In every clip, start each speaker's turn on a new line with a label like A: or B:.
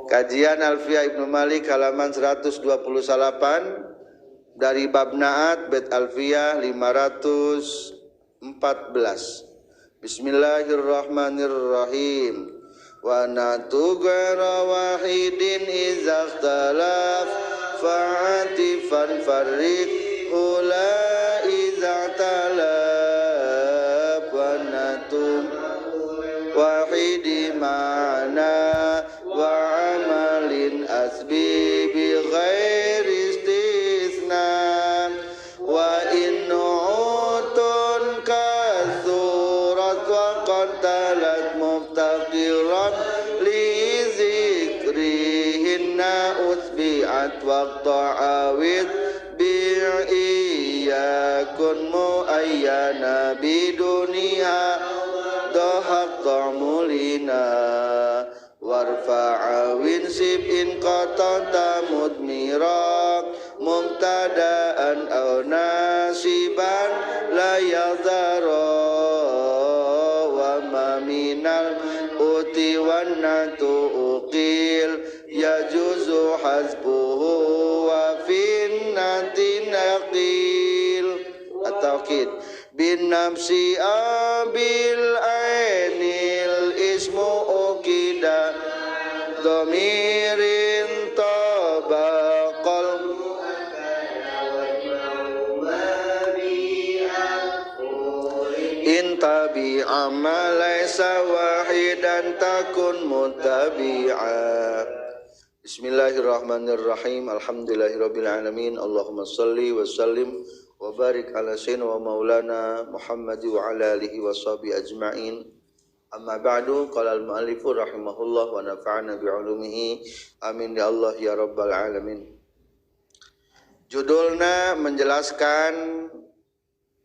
A: Kajian Alfiyah Ibnu Malik halaman 128 dari bab naat bait Alfiyah 514. Bismillahirrahmanirrahim. Wa natu ghaira wahidin iza ikhtalaf fa'atifan farriq la iza talaf wa natu wahidi ma'na wa amalin asbi bi ghairi istisna wa in nu'utun kathurat wa qatalat muftaqiran li zikrihinna utbi'at wa ta'awid bi'iyakun muayyana biduniha dohak ta'mulina warfa'a winsib in qatata mudmira mubtada'an aw nasiban la yadhara wa ma minal uti wan natu uqil yajuzu hasbuhu wa finnati naqil at-tawkid bin nafsi abil ainil ismu ukida dhamirin tabaqal in tabi'a ma laysa wahidan takun mutabi'a. Bismillahirrahmanirrahim. Alhamdulillahirabbil alamin. Allahumma salli wa sallim wa barik ala sayyidina wa maulana Muhammad wa ala alihi wa sahbihi ajma'in. Amma ba'du, qala al-mu'allifu rahimahullah wa nafa'ana bi'ulumihi. Amin ya Allah ya rabbal alamin. Judulna menjelaskan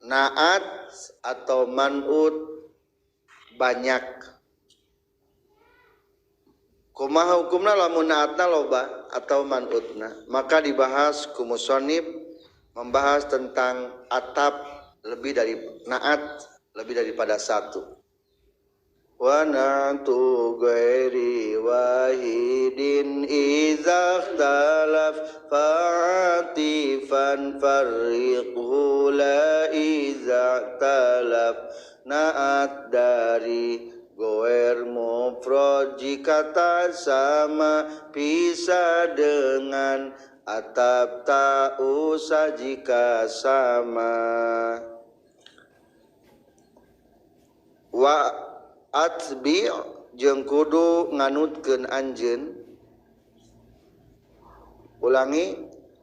A: naat atau man'ut banyak. Kumaha hukumna lamun naatna loba atau man'utna? Maka dibahas ku musannif membahas tentang atap lebih dari naat lebih daripada satu. Wa na'tu ghairi wahidin idza ikhtalaf fa'atifan farriqhu la idza talaf. Naat dari goer mufrad jika tak sama pisah dengan atap tak usah jika sama. Wa atbi jeung kudu nganutkeun anjeun. Ulangi,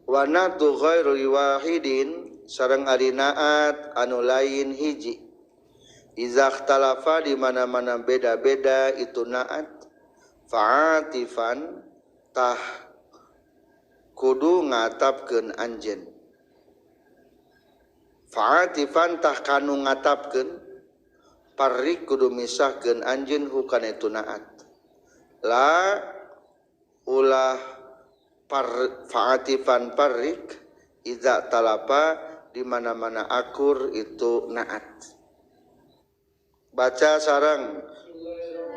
A: wa natu ghairu wahidin sareng ari naat anu lain hiji. Iza ikhtalafa di mana-mana beda-beda itu naat, fa'atifan tah kudu ngatapkeun anjeun. Fa'atifan tah kanu ngatapkeun parrik kudu misahkeun anjeun hukana itu naat. La ulah par fa'atifan parrik iza talapa di mana-mana akur itu naat. Baca sareng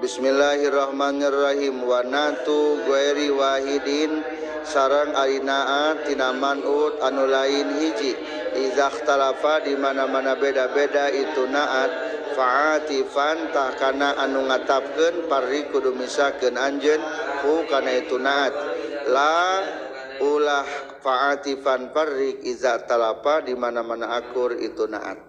A: Bismillahirrahmanirrahim. Wa natu ghairi wahidin sareng ari naat tina man'ut anu lain hiji. Iza ikhtalafa di mana-mana beda-beda itu naat, fa'atifan tah kana anu ngatapkeun parri kudu misahkeun anjeun hu kana itu naat. La ulah fa'atifan parrik iza talafa di mana-mana akur itu naat.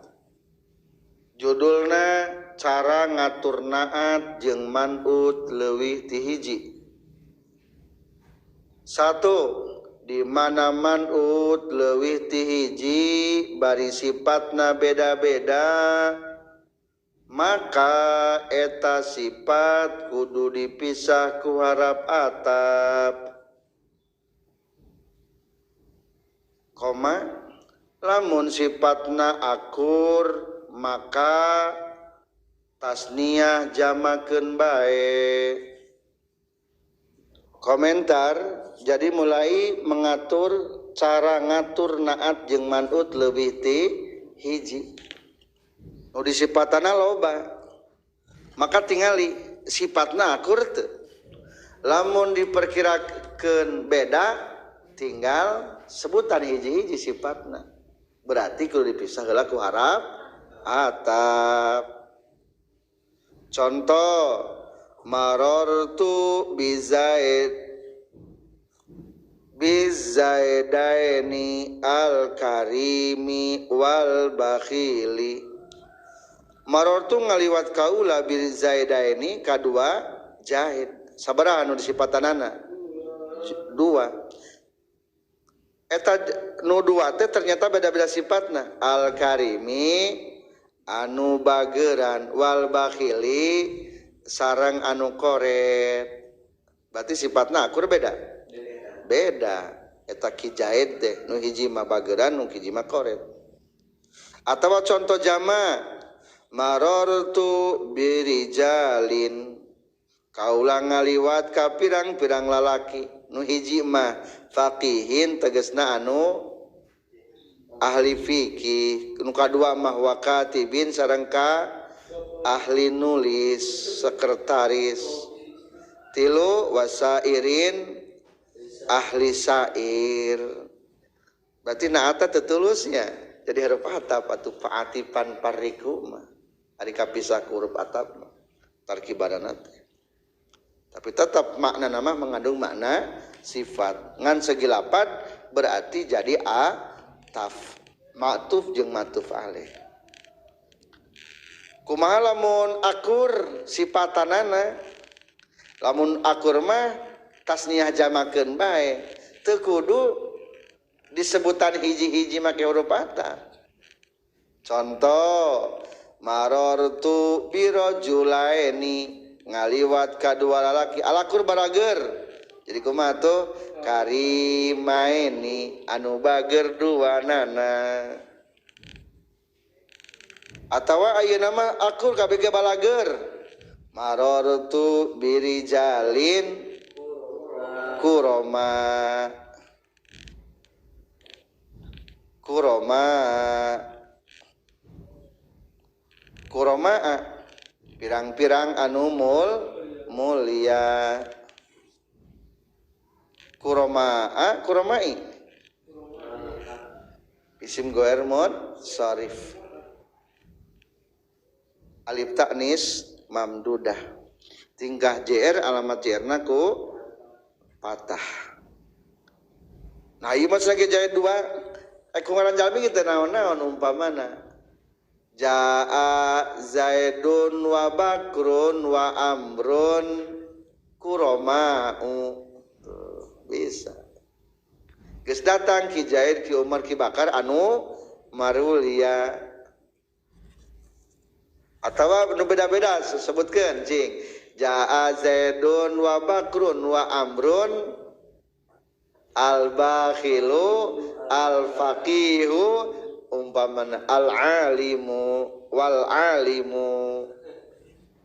A: Judulna cara ngatur naat jeung man'ut leuwih ti hiji. Satu, di mana man'ut leuwih ti hiji bari sifatna beda-beda, maka eta sifat kudu dipisah ku harap atap. Koma, lamun sifatna akur maka tasniah jamakeun bae. Komentar, jadi mulai mengatur cara ngatur naat jeung man'ut leuwih ti hiji. Nu disifatana loba, maka tingali sifatna akur teu. Lamun diperkirakan beda tinggal sebutan hiji-hiji sifatna. Berarti kudu dipisah heula ku harap atap. Contoh marartu bizaid bizaidaini al-karimi wal bakhili. Marartu ngaliwat kaula bizaidaini kadua jahid. Sabaraha nu disipatanana? Dua. Eta nu dua teh ternyata beda-beda sifatna. Al-karimi anu bageran wal bakhili sareng anu koret. Berarti sifatna akur beda? Beda. Eta ki jaid teh nu hiji mah bageran nu hiji mah koret. Atawa contoh jama marartu birijalin kaula ngaliwat ka pirang-pirang lalaki nu hiji mah faqihin tegasna anu ahli fikih, nu kadua mah wakatibin sareng ka ahli nulis sekretaris, tilu wasairin ahli syair. Berarti naata tetulusnya jadi huruf atap atau faatipan pariku mah ari kapisah ku huruf atap mah tarkibaranna teh. Tapi tetap makna nama mengandung makna sifat. Ngan segi lapad berarti jadi ataf, ma'tuf jeung ma'tuf alaih. Kumaha lamun akur sifatanana? Lamun akur mah tasniah jamakeun bae, teu kudu disebutan hiji-hiji make huruf ataf. Contoh marartu birajulaini ngaliwat kadua lalaki alakur barager. Jadi kumaha tuh karimaini anu bager duanana. Atawa ayeuna mah akur kabeh balager. Marartu birijalin kuroma. Kuroma. Kuroma pirang-pirang anu mulia. Kuroma kuromai isim goer mod sarif alif taknis mamdudah tingkah jr alamat jr-na ku patah. Nah ieu mah lagi jaya dua ku ngaran jalmi kitu naon-naon umpamana jaa Zaidun wa Bakrun wa Amrun kuroma'u. Bisa geus datang ki Zaid ki Umar ki Bakar anu marulia. Atawa nu beda-beda sebutkeun cing jaa Zaidun wa Bakrun wa Amrun al bakhilu al faqihu umpamana al alimu wal alimu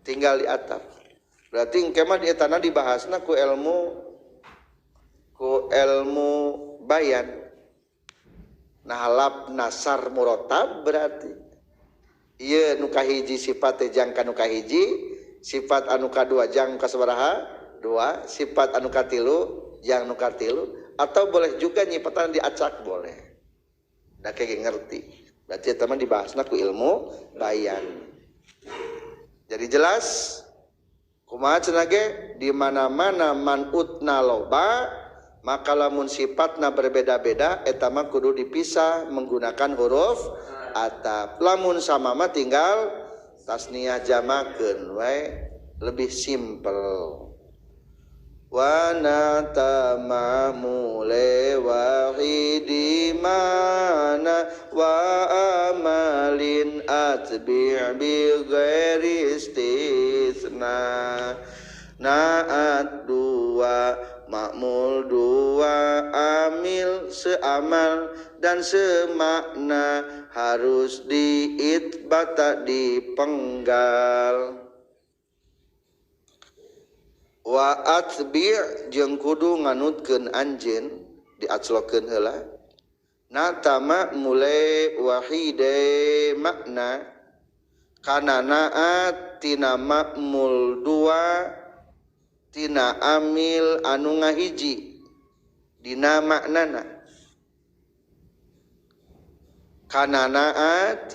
A: tinggal di atap. Berarti engke mah di etana dibahasna ku ilmu bayan. Nah lap nasar murotab berarti ieu nu kahiji sifat teh jang ka nu kahiji, sifat anu kadua jang ka sabaraha dua, sifat anu katilu jang nu katilu, atau boleh juga nyipatan diacak boleh. Da kayak ngerti. Berarti teman dibahasna ku ilmu bayan. Jadi jelas kumaha cenah ge di mana-mana manutna loba maka lamun sifatna berbeda-beda eta mah kudu dipisah menggunakan huruf atap. Lamun sama mah tinggal tasniah jamakeun we, lebih simpel. Wa natamamu lewahidi mana wa amalin atbi' bi ghairi istisna. Naat dua, makmul dua, amil seamal dan semakna harus diitbat tak dipenggal. Wa atbi' jeung kudu nganutkeun anjeun diaclokeun heula. Natama mulai wahide makna kana naat tina makmul dua tina amil anu ngahiji dina maknana kana naat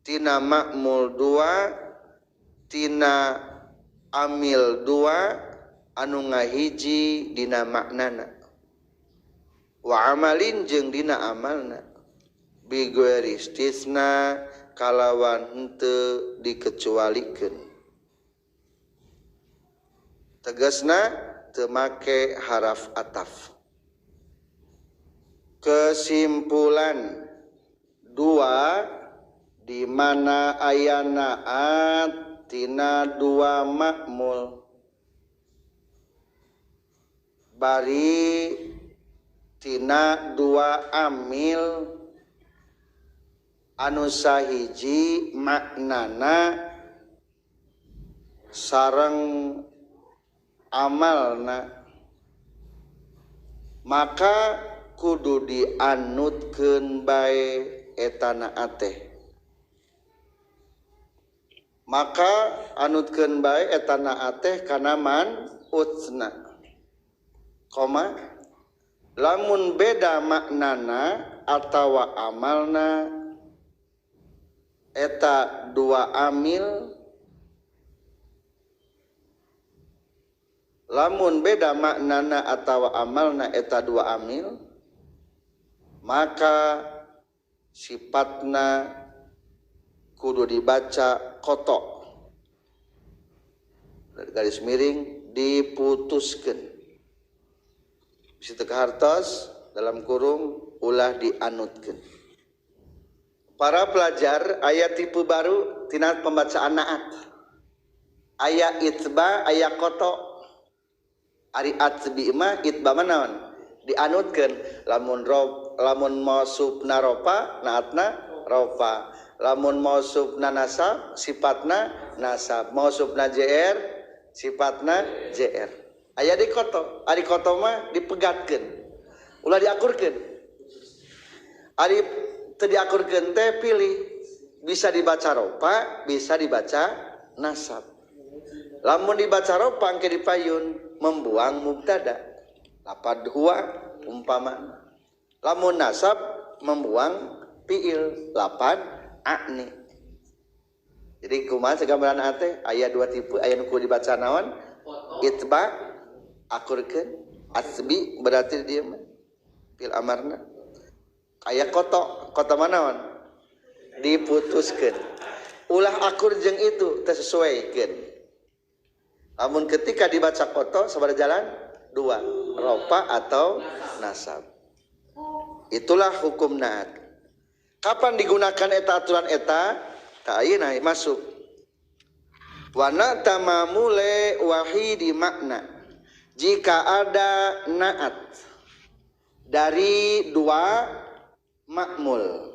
A: tina makmul dua tina amil dua anu ngahiji dina maknana wa amalin jeung dina amalna bi ghairi istisna kalawan henteu dikecualikeun tegasna teu make haraf ataf. Kesimpulan dua di mana aya naat tina dua makmul bari tina dua amil anu sahiji maknana sareng amalna maka kudu dianutkeun bae eta naat teh maka anutkeun bae eta naat teh kana man utsna koma lamun beda maknana atawa amalna eta dua amil lamun beda maknana atawa amalna eta dua amil maka sifatna kudu dibaca kotok garis miring diputuskeun bisi teu kahartos dalam kurung ulah dianutkeun. Para pelajar aya tipe baru tina pembacaan naat aya itba aya kotok ari atbi mah itba mah naon dianutkeun lamun rob lamun mausufna rofa naatna rofa lamun mausufna nasab sifatna nasab mausufna jr sifatna jr aya di koto ari koto mah dipegatkeun ulah diakurkeun ari teu diakurkeun teh pilih bisa dibaca rofa bisa dibaca nasab lamun dibaca rofa engke dipayun membuang mubtada lapad huwa umpama lamun nasab membuang fiil lapad akni. Jadi kumaha gambaran ate aya dua tipe aya nu kudu dibaca naon itba akurkeun asbi berarti dia mah fil amarna aya koto koto manaon diputuskeun ulah akur jeung itu teu sesuaikeun lamun ketika dibaca koto sabada jalan dua rofa atau nasab. Itulah hukum naat. Kapan digunakan eta aturan eta? Tak ayeuna masuk. Wa tamamule wahidi makna. Jika ada naat dari dua makmul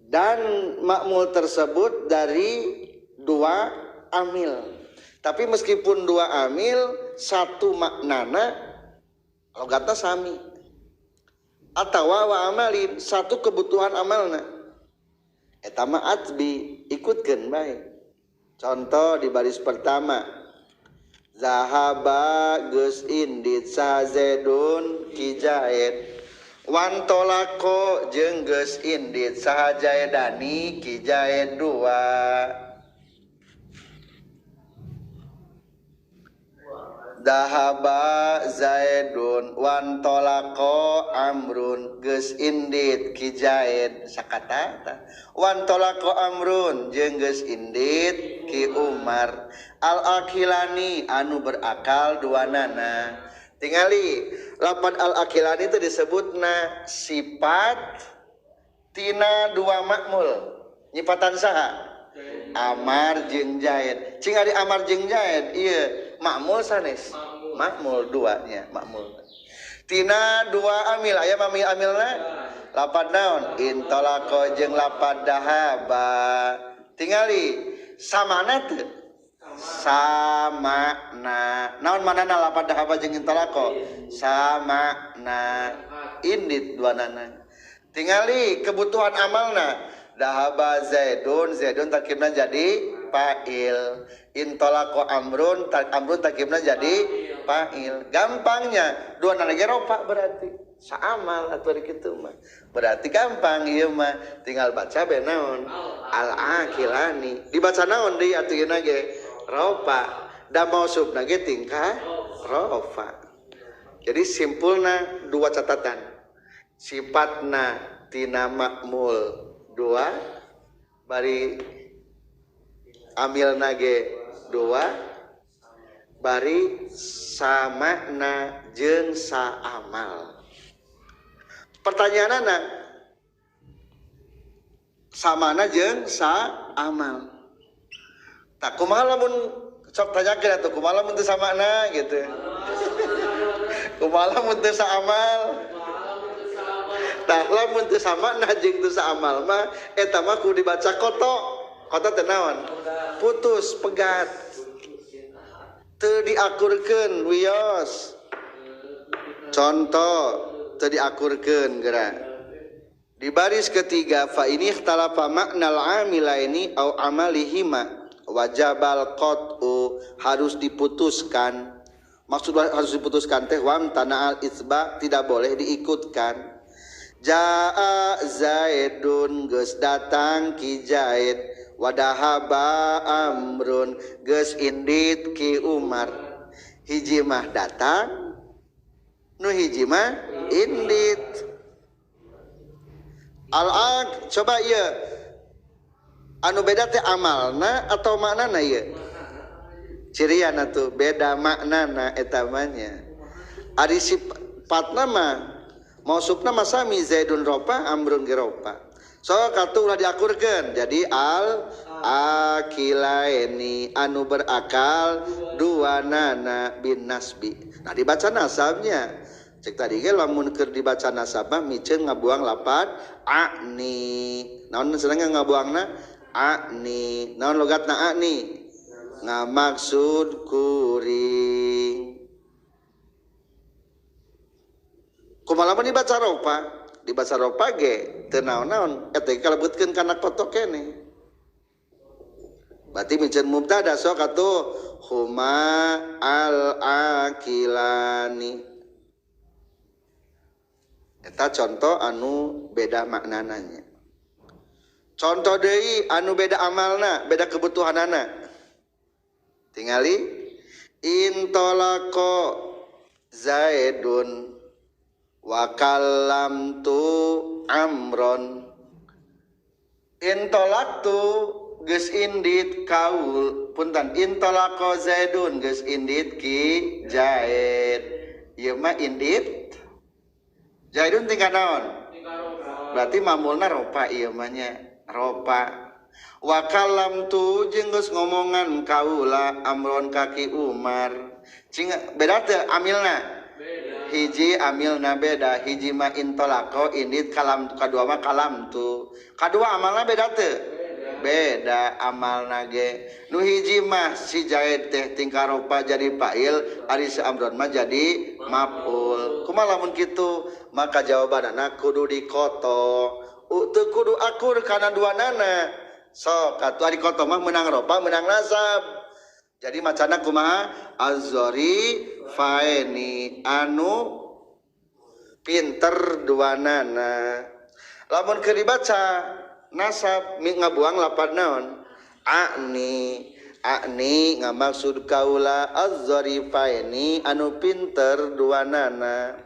A: dan makmul tersebut dari dua amil. Tapi meskipun dua amil satu maknana logatna sami. Atawa wa amalin satu kebutuhan amalna eta mah atbi ikutkeun bae. Contoh di baris pertama zahaba geus indit saha Zaidun ki Zaid wan tolako jeung geus indit saha Zaidani ki Zaid dua. Dahaba Zaidun wan tolako Amrun geus indit ki Zaid sakata wan tolako Amrun jeung geus indit ki Umar al akilani anu berakal duanana. Tingali lapan al akilani itu disebutna sifat tina dua makmul nyipatan saha Amar jeung Zaid cing ari Amar jeung Zaid ieu makmul sanes makmul duanya makmul tina dua amil aya mami amilna lapan naon intolako jeung lapan dahaba tingali samana teu samana naon manana lapan dahaba jeung intolako samana indit duanana tingali kebutuhan amalna dahaba Zaidun Zaidun takibna jadi fa'il. Intolako amrun amrun tarkibna jadi fa'il. Gampangnya dua nana ge rofa berarti saamal atuh kitu mah. Berarti gampang ieu mah tinggal baca be naon al akilani. Dibaca naon deui atuh ieu ge rofa. Da mausufna ge tingkah rofa. Jadi simpulna dua catatan. Sifatna tina makmul dua bari amilna ge dua bari samakna jeung saamal. Pertanyaanana samana jeung saamal. Tak kumaha lamun sok tanyakeun atuh kumaha lamun teu samakna gitu. Kumaha lamun teu saamal. Tah lamun teu samakna jeung teu saamal mah eta mah kudu dibaca koto. Koto teh naon? Putus, pegat. Teu diakurkeun wios. Contoh teu diakurkeun geura. Di baris ketiga fa ini ikhtalafa maknal amilaini au amalihima wajabal qat'u harus diputuskan. Maksud harus diputuskan teh wam tana'al itsba tidak boleh diikutkan. Jaa Zaidun geus datang ki Zaid wadahaba Amrun geus indit ki Umar. Hiji mah datang nu hiji mah indit. Al-ak coba ieu anu beda teh amalna atau maknana ieu? Cirian atuh beda maknana eta mah nya. Ari sifatna mah mausufna mah sami Zaidun rofa Amrun ge rofa. So katu ulah diakurkeun jadi al akilaini anu berakal dua nana bin nasbi. Nah dibaca nasabnya. Cek tadi ge lamun keur dibaca nasab mah miceun ngabuang lapad ani. Naon seneng ngabuangna ani. Naon logatna ani? Ngamaksud kuring. Kumaha lamun dibaca rofa? Dibaca rofa ge teu naon-naon eta kalebetkeun kana koto keneh. Berarti miceun mubtada sok atuh huma al akilani. Eta contoh anu beda maknananya. Contoh deui anu beda amalna, beda kebutuhanana. Tingali intolako Zaidun wa kallamtu Amron. Intolaktu geus indit kaul punten intolako Zaidun geus indit ki Zaid. Ieu mah indit Zaidun tingkah naon? Berarti mamulna ropa ieu mah nya, ropa. Wa kallamtu jeung geus ngomongan kaula Amron ka Ki Umar. Cing beda teu amilna? Beda. Hiji amilna beda, hiji mah intolako indit kalam kadua mah kalamtu. Kadua amalna beda teu? Beda amalna ge. Nu hiji mah si Zaid teh tingkah ropa jadi fa'il, ari si Amron mah jadi maf'ul. Kumaha lamun kitu? Maka jawabanana kudu dikoto. Teu kudu akur kana duanana. Sok atuh ari koto mah meunang ropa meunang nasab. Jadi macana kumaha? Azzori faeni anu pinter duanana. Lamun keur dibaca nasab ngabuang lapad naon? Ani. Ani ngamaksud kaula azzarifaini anu pinter duanana.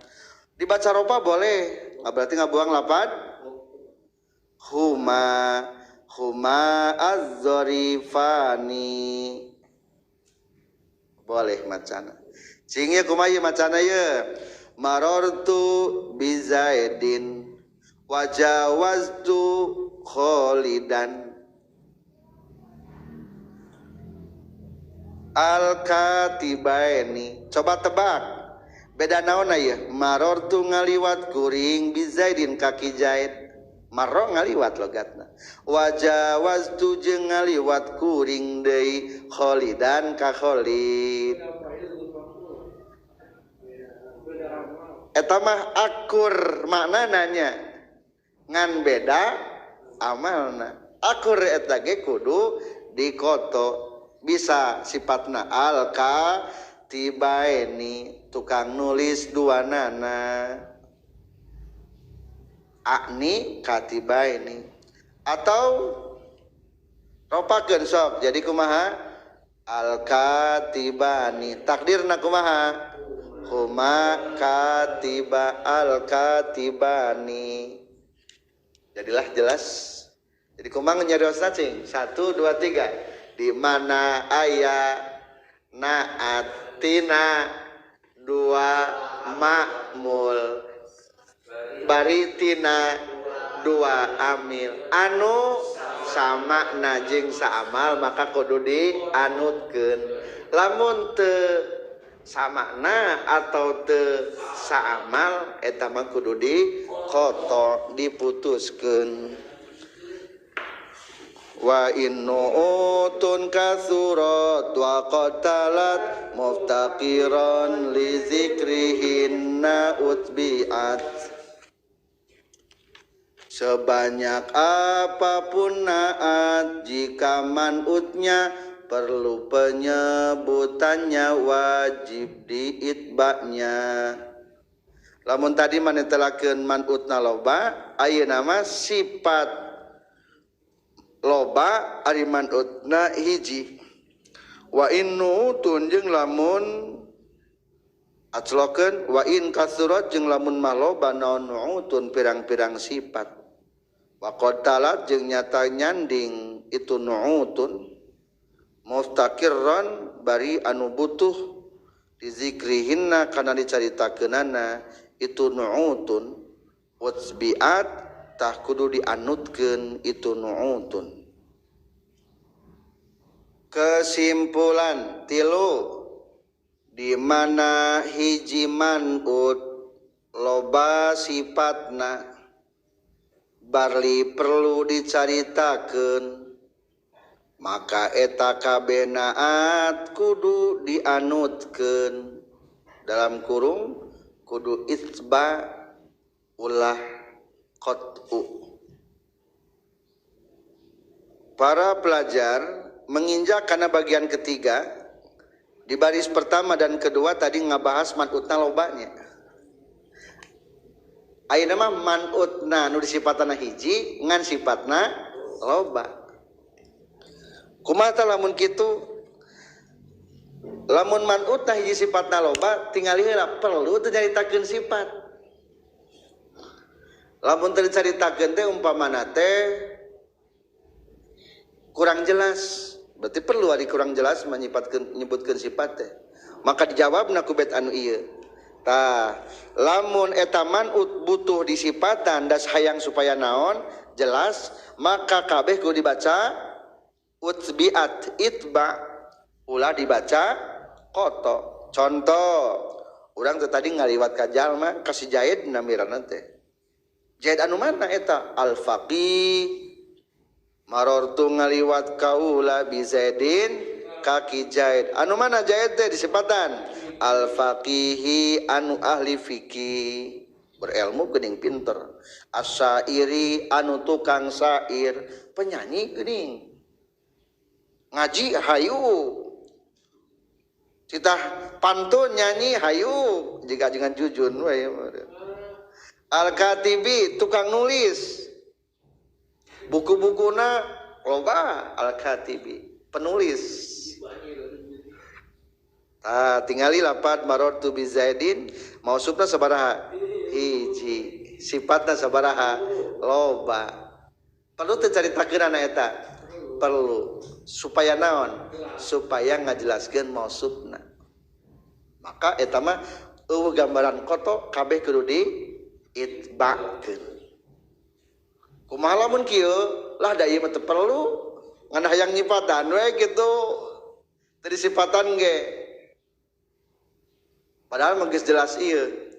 A: Dibaca ropa boleh, berarti ngabuang lapad huma. Huma azzarifani. Boleh macana. Cing ieu kumaha ieu macana ieu? Marartu bizaidin wajawaztu Kholidan. Al-katibaini. Coba tebak. Beda naon ieu? Marartu ngaliwat kuring bizaidin kaki Zaid. Marro ngaliwat logatna. Wajawaztu jeung ngaliwat kuring deui Kholidan ka Kholid. Eta mah akur maknana nya. Ngan beda amalna. Akur eta ge kudu dikoto bisa sifatna al katibaini tukang nulis dua nana akni katibaini atau ropakeun sok jadi kumaha al katibani takdirna kumaha huma katiba al katibani jadilah jelas. Jadi kumang nyariosna cing 1 2 3 di mana aya naatina dua makmul bari tina dua amil anu sama najing saamal maka kudu dianutkeun lamun teu samakna atau teu saamal eta mah kudu di koto diputuskeun. Wa innu'utun kasurat wa qatalat muftaqiran li zikrihinna utbi'at. Sebanyak apapun naat jika manutnya perlu penyebutannya wajib diitbaknya. Lamun tadi manetelakeun manutna loba ayeuna mah sifat loba ari manutna hiji. Wa innu tun jeung lamun aclokeun wa in kasurat jeung lamun mah loba naon nuutun pirang-pirang sifat. Wa qatalat jeung nyata nyanding itu nuutun mustaqirran bari anu butuh dizikrihinna kana dicaritakeunana itu nuutun utsbiat tah kudu dianutkeun itu nuutun. Kesimpulan tilu di mana hiji manut loba sifatna barli perlu dicaritakeun maka eta kabeh naat kudu dianutkeun dalam kurung kudu itba ulah qat'u. Para pelajar menginjak karena bagian ketiga di baris pertama dan kedua tadi ngabahas manutna lobanya. Ayeuna mah manutna nu disifatna hiji ngan sifatna loba. Kumaha lamun kitu? Lamun manutna hiji sifatna loba tingali heula perlu teu nyaritakeun sifat. Lamun teu dicaritakeun teh umpamana teh kurang jelas, berarti perlu ari kurang jelas menyifatkeun nyebutkeun sifat teh. Maka dijawabna ku bet anu ieu. Tah, lamun eta manut butuh disipatan das hayang supaya naon jelas, maka kabeh kudu dibaca utbiat itba ulah dibaca koto. Contoh, urang teh tadi ngaliwat ka jalma ka si Jaid namirana teh. Jaid anu mana eta? Al faqih. Marortu ngaliwat kaula bi Zaidin kaki Jaid. Anu mana Jaid teh disipatan? Al faqihi anu ahli fikih, berilmu geuning pinter. Asyairi anu tukang syair, penyanyi geuning. Ngaji hayu. Citah pantun nyanyi hayu jika jangan jujun we. Al katibi tukang nulis. Buku-bukuna loba al-katibi penulis. Tah tingali lapat marortu bi Zaidin mausufna sabaraha hiji sifatna sabaraha loba. Perlu teu caritakeun eta? Perlu supaya naon? Supaya ngajelaskeun mausufna. Maka eta mah eueuh gambaran koto kabeh kudu di itba'keun. Kumaha lamun kieu lah da ieu mah teu perlu ngan hayang nyipatan we kitu teu disipatan ge. Padahal mah geus jelas ieu.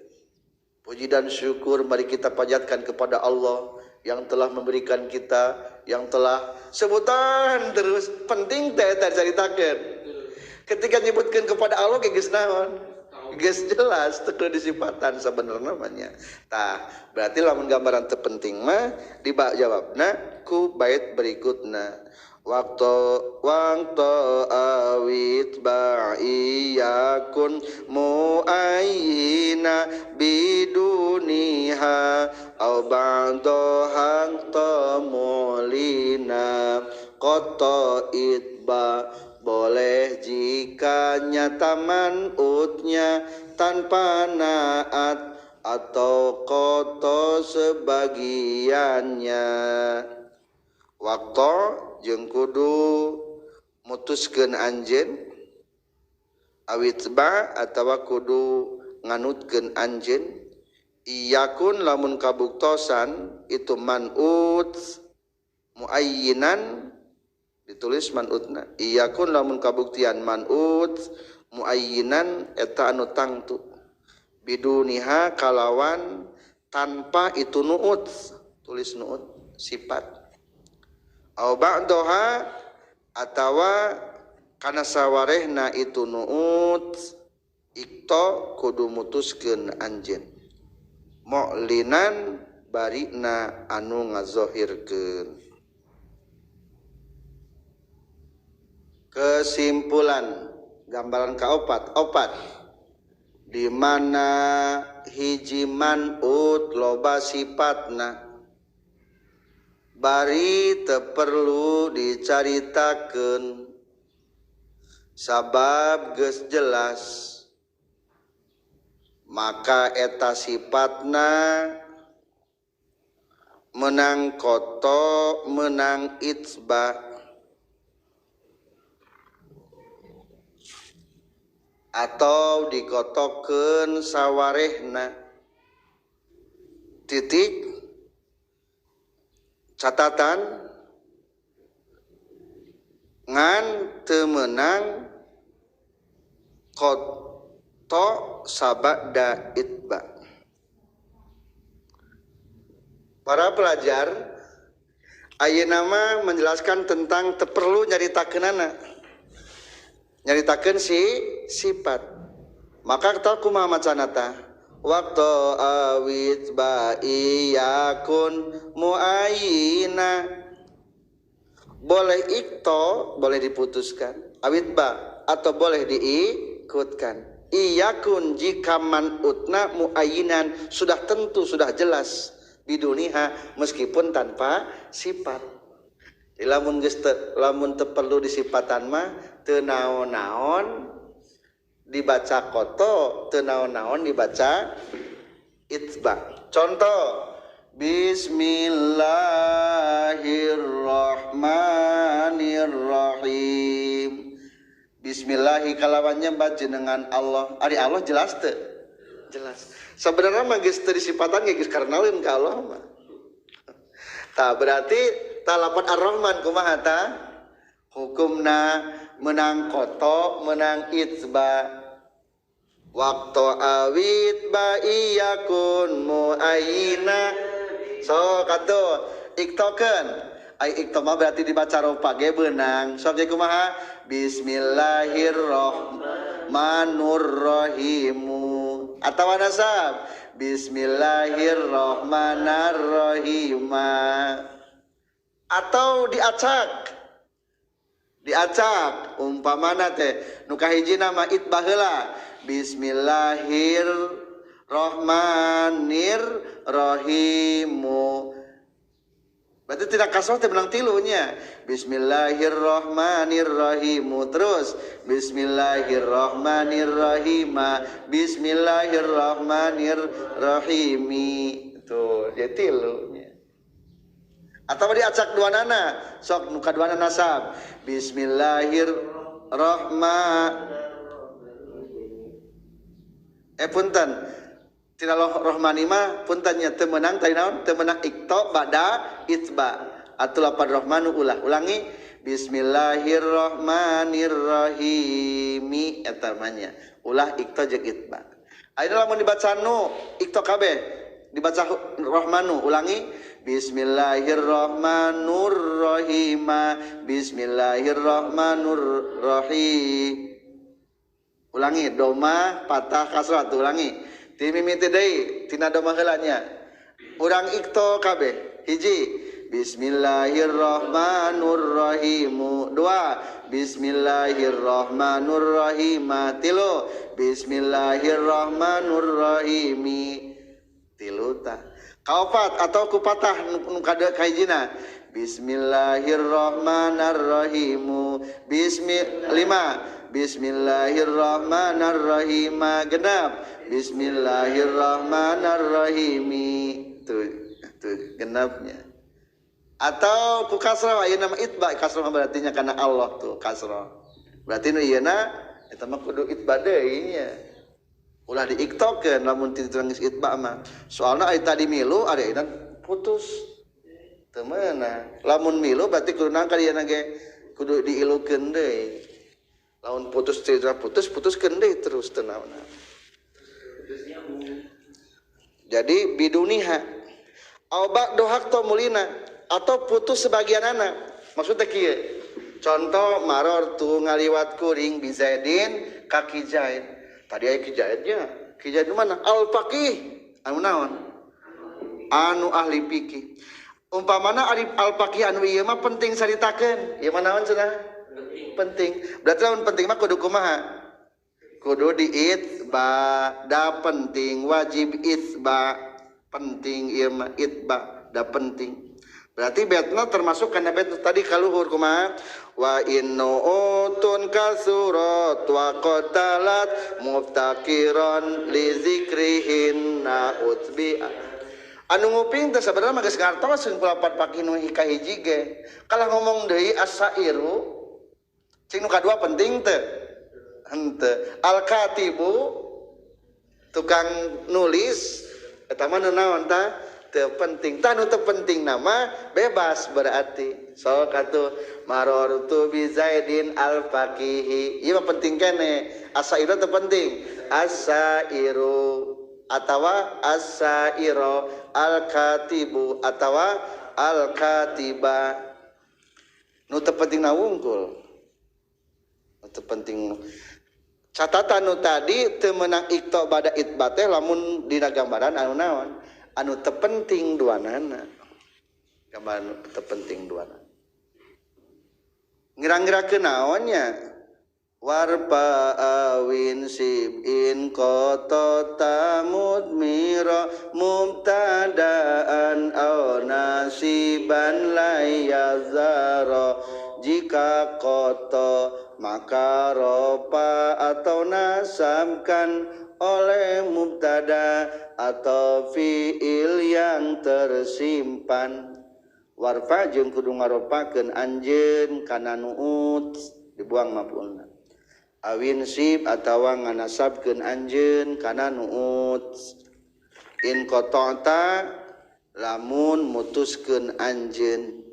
A: Puji dan syukur mari kita panjatkan kepada Allah yang telah memberikan kita, yang telah sebutan terus penting teh eta dicaritakeun. Ketika nyebutkeun kepada Allah ge geus naon? Geus jelas teu kudu disipatan sabenerna mah nya. Tah, berarti lamun gambaran teu penting mah dijawabna ku bait berikutna. Waktu waktu awit ba'iyakun muayyina biduniha au ba'daha tamulina qata itba boleh jika nyata man'utnya tanpa naat atau koto sebagiannya. Waktu jeung kudu mutuskeun anjeun awitba atawa kudu nganutkeun anjeun iyakun lamun kabuktosan itu man'ut muayyinan ditulis man'utna iyakun lamun kabuktian man'ut muayyinan eta anu tangtu biduniha kalawan tanpa itu nu'ut tulis nu'ut sifat au ba'daha atawa kana sawarehna itu nu'ut ikto kudu mutuskeun anjeun mu'linan barina anu ngazohirkeun. Kesimpulan gambaran kaopat opat di mana hiji man'ut loba sifatna bari teu perlu dicaritakeun sabab geus jelas maka eta sifatna menang koto menang itsba atau dikotokeun sawarehna titik. Catatan ngan teu meunang koto sabada itba. Para pelajar ayeuna mah menjelaskan tentang teu perlu nyaritakeunana. Nyaritakeun si sifat. Maka kita kumaha macana tah? Waktu awit ba'iyakun muayyina boleh ikto boleh diputuskan awit ba atau boleh diikutkan iyakun jika man'utna muayyinan sudah tentu sudah jelas biduniha meskipun tanpa sifat. Lamun geus lamun teu perlu disifatan mah teu naon-naon dibaca koto teu naon-naon dibaca itba. Contoh bismillahirrahmanirrahim. Bismillahi kalawan nyembah jenengan Allah. Ari Allah jelas teu? Jelas. Sebenarnya mah geus teu disifatan ge geus karenaleun ka Allah mah. Tah berarti talapan Ar-Rahman kumaha tah? Hukumna menang koto menang itba. Waktu awit ba iyakun muayyina so katuh iktokeun ai ikto mah berarti dibaca rupa ge beunang sok ge kumaha bismillahirrahmanirrahim atawa nasab bismillahirrahmanirrahim atau diacak diacak umpamana teh nu kahiji nama itbah heula bismillahirrahmanirrahim berarti tidak kasroh teh menang tilunya bismillahirrahmanirrahim terus bismillahirrahmanirrahim bismillahirrahmanirrahim tuh jadi tilunya atau diacak dua nana sok muka dua nana nasab bismillahirrahman punten tidak rohmani mah puntennya teu meunang tadi naon teu meunang ikto bada itba atuh lapan rohmanu ulah ulangi bismillahirrahmanirrahim eta mah nya ulah ikto jeung itba ayeuna lamun dibaca nu ikto kabeh dibaca rohmanu ulangi bismillahirrahmanirrahim bismillahirrahmanirrahim ulangi doma patah kasrah ulangi ti mimiti deui tina doma heula nya urang ikto kabeh hiji Bismillahirrahmanirrahim dua Bismillahirrahmanirrahim tilu Bismillahirrahmanirrahim tilu tah kaopat atau kupatah nu kahijina Bismillahirrahmanirrahim bismi lima Bismillahirrahmanirrahim genap Bismillahirrahmanirrahim tuh tuh genapnya atau ku kasrah ayeuna mah itba kasrah berarti nya kana Allah tuh kasrah berarti nu ieu na eta mah kudu itba deui nya ulah diiktokeun lamun ti geus itba mah soalna ari tadi milu ari ayeuna putus teu meunang lamun milu berarti kudu nangka ieu na ge kudu diilukeun deui lamun putus tidak putus putuskeun deui terus teu naon. Jadi biduniha au ba'du hakto mulina atau putus sebagian anak maksudnya kieu contoh maror tu ngaliwat kuring bizaidin ka Ki Zaid tadi aya Ki Zaidnya Ki Zaid mana al faqih anu naon anu ahli fikih umpamana al faqih anu ieu mah penting saritakeun ieu mah naon cenah penting berarti lamun penting mah kudu kumaha kudu diitba da penting wajib itba penting ieu mah itba da penting berarti betna termasuk kana bet tadi kaluhur kumaha wa innuutun kasurat wa qatalat muftakiran li zikrihinna utbi anu nguping teh sabenerna mah geus ngartos kulapat paki nu kahiji ge kalah ngomong deui asairu cing nu kadua penting teh henteu al-katibu tukang nulis eta mah naon tah teu penting tah nu teu penting nama bebas berarti sok atuh marartu bi Zaidin al-faqihi ieu mah penting kene asairu teu penting asairu atawa asairo al-katibu atawa al-katiba nu teu penting na wungkul teu penting catatan nu tadi teu meunang ikto bada itba teh lamun dina gambaran anu naon anu teu penting duanana gambaran teu penting duanana ngira-ngirakeun naonnya warpa awin sibin qata mudmira mubtadaan aw nasiban la yazara jika qata maka ropa atau nasabkan oleh mubtada atau fiil yang tersimpan warfa jeung kudu ngaropakeun anjeun kana nuut dibuang maf'ulna awin sib atawa nganasabkeun anjeun kana nuut in qata'ta lamun mutuskeun anjeun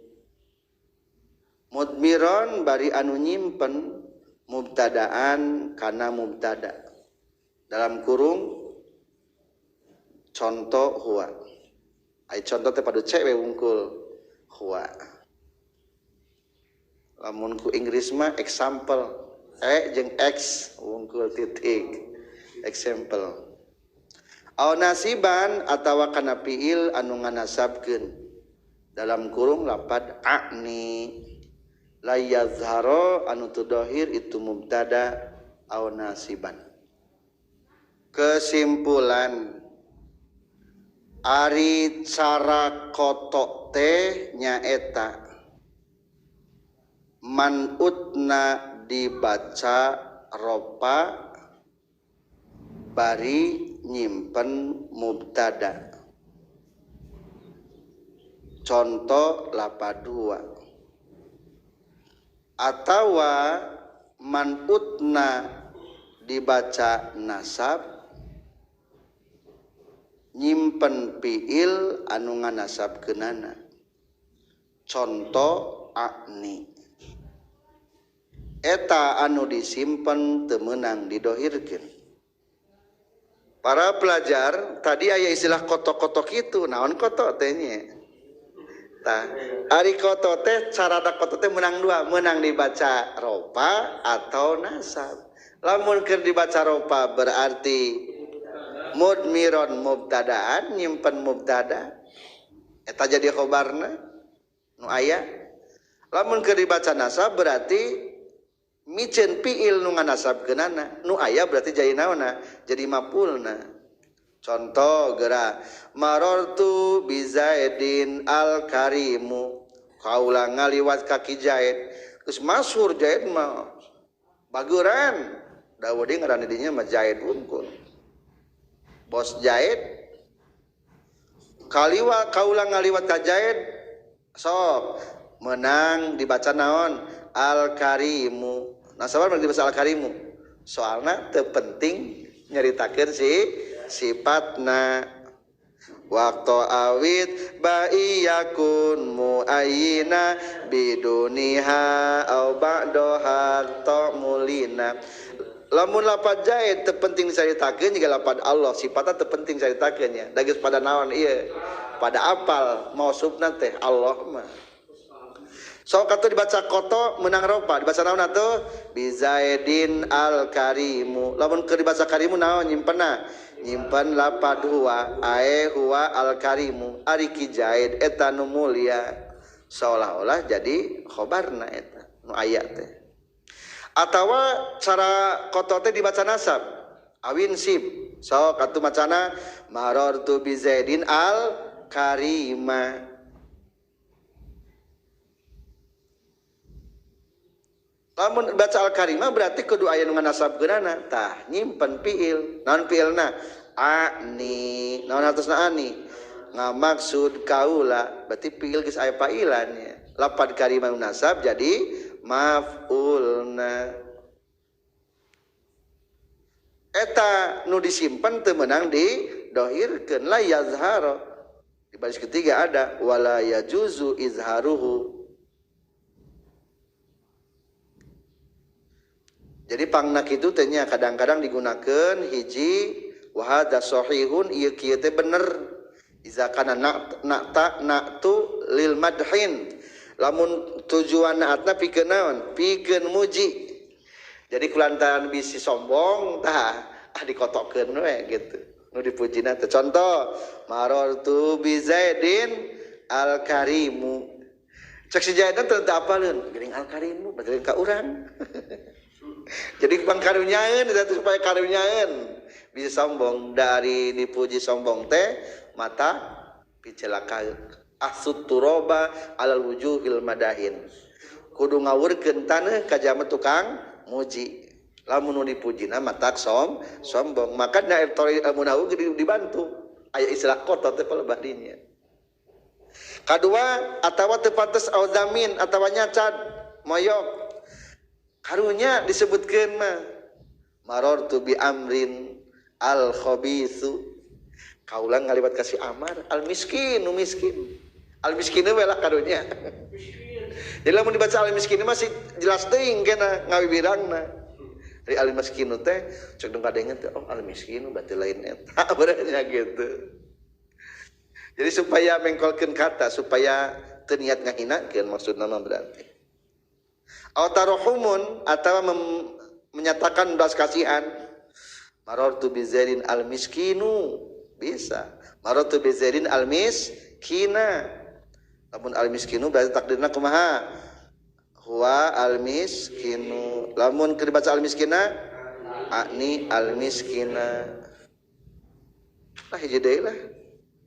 A: mudmiron bari anu nyimpen mubtadaan kana mubtada dalam kurung contoh huwa ai contoh teh padu cek we wungkul huwa lamun ku Inggris mah example e jeung x wungkul titik example au nasiban atawa kana fiil anu nganasabkeun dalam kurung lapad a'ni la yazharo anu tudohir itu mubtada au nasiban. Kesimpulan ari cara kotok teh nyaeta manutna dibaca ropa bari nyimpen mubtada contoh lapad dua atawa manutna dibaca nasab nyimpen fiil anu nganasabkeunana contoh akni eta anu disimpen teu meunang didohirkeun. Para pelajar tadi aya istilah kotok-kotok itu naon kotok teh nya tah ari kotok teh carana kotok teh meunang dua meunang dibaca ropa atau nasab lamun keur dibaca ropa berarti mudmiron mubtadaan nyimpen mubtada eta jadi khobarna Nu aya lamun keur dibaca nasab berarti miceun fiil nu nganasabkeunana nu aya berarti jadi naonna jadi maf'ulna. Contoh geura marartu bi Zaidin al karimu kaula ngaliwat ka Ki Zaid geus masyhur Zaid mah baguran da deui ngaranna dinya mah Zaid wungkul bos Zaid kaliwat kaula ngaliwat ka Zaid sok menang dibaca naon al karimu nasabar dibaca al karimu soalna teu penting nyaritakeun si sifatna waktu awit baiyakun muayyina biduniha au ba'daha ta'mulina. Lamun lapad Zaid teu penting dicaritakeun jiga lapad Allah sifatna teu penting dicaritakeun nya da geus pada naon ieu pada apal mausufna teh Allah mah. Sok atuh dibaca koto menang ropa dibaca naon atuh bi Zaidin al karimu lamun keur dibaca karimu naon nyimpenna nyimpen lapad huwa ae huwa al karimu ari Ki Zaid eta nu mulia seolah-olah jadi khobarna eta nu aya teh. Atawa cara koto teh dibaca nasab awin sib sok atuh macana marartu bi Zaidin al karima. Lamun baca al-karimah berarti kudu aya nu nganasabkeunana tah nyimpen fiil naon fiilna ani naon hartosna ani ngamaksud kaula berarti fiil geus aya failannya lapad karimah nasab jadi maf'ulna eta nu disimpen teu meunang didohirkeun la yazhar. Di baris ketiga ada wala yajuzu izharuhu. Jadi pangna kitu teh nya kadang-kadang digunakeun hiji wa hadza sahihun ieu kieu teh bener iza kana na'ta na'tu lil madhin lamun tujuan naatna pikeun naon pikeun muji. Jadi kulantaran bisi sombong tah ah dikotokeun we gitu nu dipujina teh. Contoh marartu bi Zaidin al karimu cek si Zaidan teu apaleun geuning al karimu berarti ka urang. Jadi bang karunyaeun itu supaya karunyaeun bisa sombong dari dipuji sombong teh mata picelaka asut turoba alal wujuhil madahin kudu ngawurkeun taneuh ka jalma tukang muji lamun nu dipujina mata sombong makanya munahu dibantu aya istilah kota teh palebah dinya. Kadua atawa teu pantes auzamin atawa nyacad moyok karunya disebutkeun mah marartu bi amrin al khabitsu kaula ngaliwat ka si Amar al miskin nu miskin al miskin we lah karunya. Jadi lamun dibaca al miskin masih jelas teuing kena ngawibirangna ari al miskin teh cek dong kadengen teh oh al miskin berarti lain eta berarti gitu. Jadi supaya mengkolkeun kata supaya teu niat ngahinakeun maksudna mah berarti autarohumun atau menyatakan belas kasihan marartu bi Zaidin al miskinu bisa marartu bi Zaidin al miskina lamun al miskinu berarti takdirna kumaha huwa al miskinu lamun keur dibaca al miskina ani al miskina lah hiji deui lah.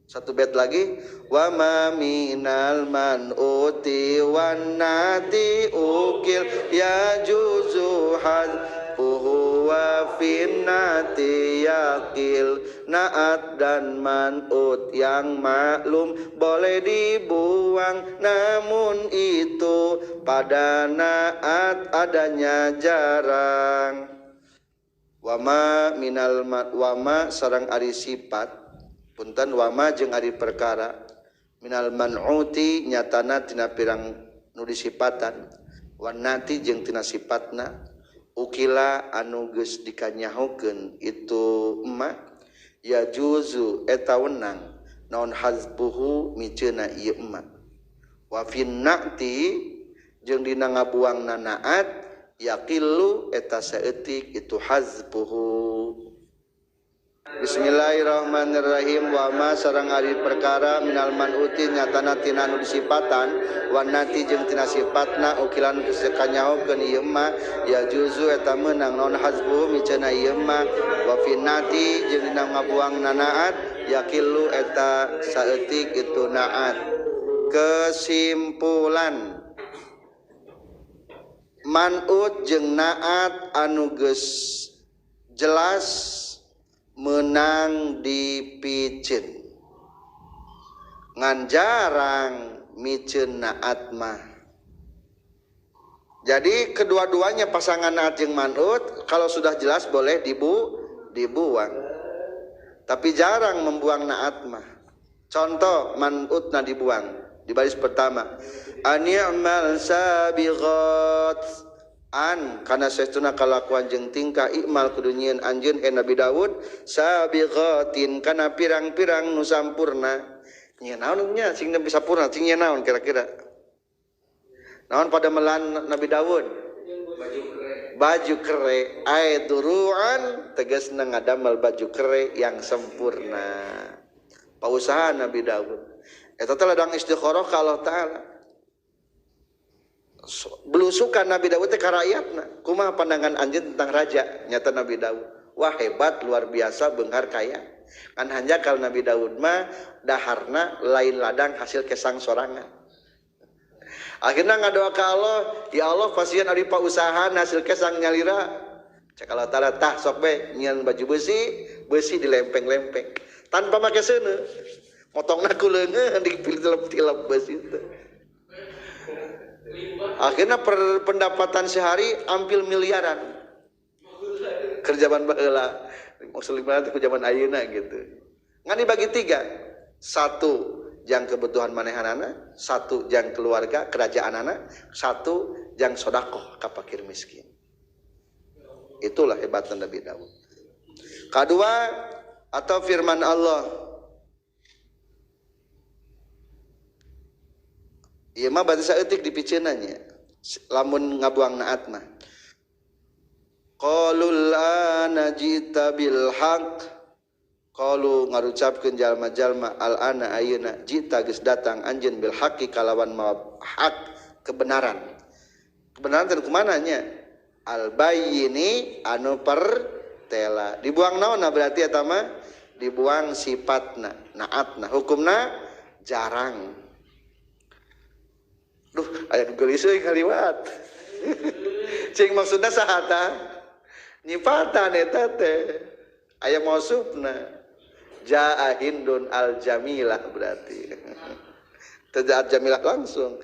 A: Satu bait lagi wa ma minal manuti wan nati ukil ya juzu hadfuhu wa finnati yaqil naat dan manut yang maklum boleh dibuang namun itu pada naat adanya jarang. Wa ma minal wama sareng ari sifat punten wama jeung ari perkara minal man'uti nyatana tina pirang nu disipatan wanati jeung tina sipatna ukila anu geus dikanyahokeun itu emma ya juzu eta wenang naon hazbuhu miceuna ieu emma wa finnati jeung dina ngabuangna naat yaqillu eta saeutik itu hazbuhu. Bismillahirrahmanirrahim. Wa ma sareng ari perkara minal manuti nyatana tina anu disipatan wan nati jeung tina sifatna ukilan geus kanyahokeun ieu mah ya juzu eta meunang naon hazbu miceuna ieu mah wa finati jeung dina ngabuang nanaat yaqilu eta saeutik itu naat. Kesimpulan manut jeung naat anu geus jelas menang dipiceun ngan jarang miceun naat mah. Jadi kedua-duanya pasangan naat jeung manut kalau sudah jelas boleh dibuang, tapi jarang membuang naat mah. Contoh manutna dibuang di baris pertama, ani'mal sabighat an kana saestuna kalakuan jeung tingkah ikmal kudu nyieun anjeun Nabi Daud sabighatin kana pirang-pirang nu sampurna. Nyieun naon nya sing bisa sampurna cing nyieun naon kira-kira? Naon pada melan Nabi Daud? Baju kere, ay duruan tegasna ngadamel baju kere yang sempurna. Pausaha Nabi Daud. Eta teh ladang istikharah ka Allah Taala. Belusukan Nabi Daud teh ka rakyatna. Kumaha pandangan anjeun tentang raja? Nyata Nabi Daud. Wah hebat, luar biasa, beunghar kaya. Kan hanjakal Nabi Daud mah daharna lain ladang hasil kesang sorangan. Akhirna ngadoa ka Allah, ya Allah pasian ari pausahaan hasil kesang nyalira. Cek Allah Taala tah sok we nyieun baju besi, besi dilempeng-lempeng tanpa make seuneu. Motongna ku leungeun dipilih-tilep besi teh. Akhirnya pendapatan sehari hampir miliaran. Kerjaan baheula, maksud lima ku zaman ayeuna gitu. Ngan dibagi tiga. Satu jang kebutuhan manehanana, satu jang keluarga kerajaanana, satu jang sodakoh ka fakir miskin. Itulah hebatnya Nabi Daud. Kedua atau firman Allah. Ieu mah berarti saeutik dipiceunna nya. Lamun ngabuang naat mah. Qalul ana jita bil haq. Qalu ngarucapkeun jalma-jalma al ana ayeuna jita geus datang anjeun bil haqqi kalawan mawa hak kebenaran. Kebenaran teh kumaha nya? Al bayyini anu pertela. Dibuang naonna berarti eta mah? Dibuang sifatna, naatna, hukumna jarang. Duh, aya nu geulis euy kaliwat. Cing maksudna saha tah? Nyipatan eta teh. Aya mausufna. Jaa Hindun al Jamilah berarti. Teu al Jamilah langsung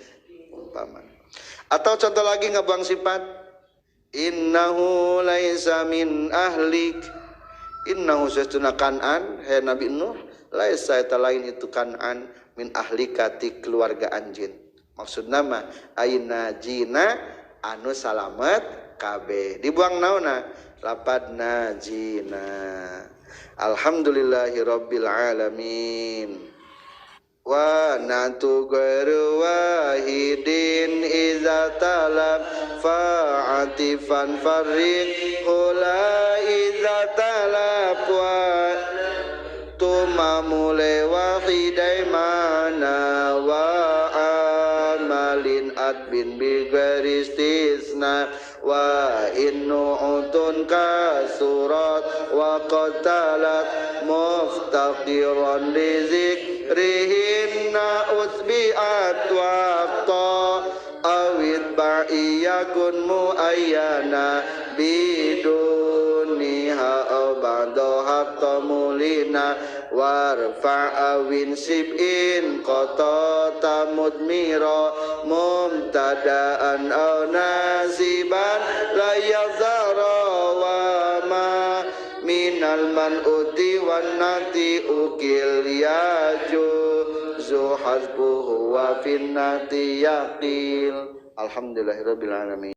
A: umpama. Atau contoh lagi ngabuang sifat. Innahu laisa min ahlik. Innahu sesuna kan'an, he Nabi Nuh, laisa eta lain itu kan'an min ahlika ti keluarga anjeun. Maksud nama aina jina anu salamet kabeh dibuang naona lapad najina. Alhamdulillahirabbil alamin. Wa natu ghairu wahidin iza talab fa'atifan farriq la iza talab wa tumamule wahidai mana wa amalin adbin bi ghairi istisna wa innu utun kasurat wa qatalat muftaqiran li zikrihinna usbi'at waqta awit ba'iyakun muayyana biduniha aw ba'da hatta mulina warfa awin sib'in qatata mudmira mumtada'an aw nasiban la yazara wa ma minal man'uti wan nati ukil yajuzu hasbuhu wa finnati yaqil. Alhamdulillahirabbil alamin.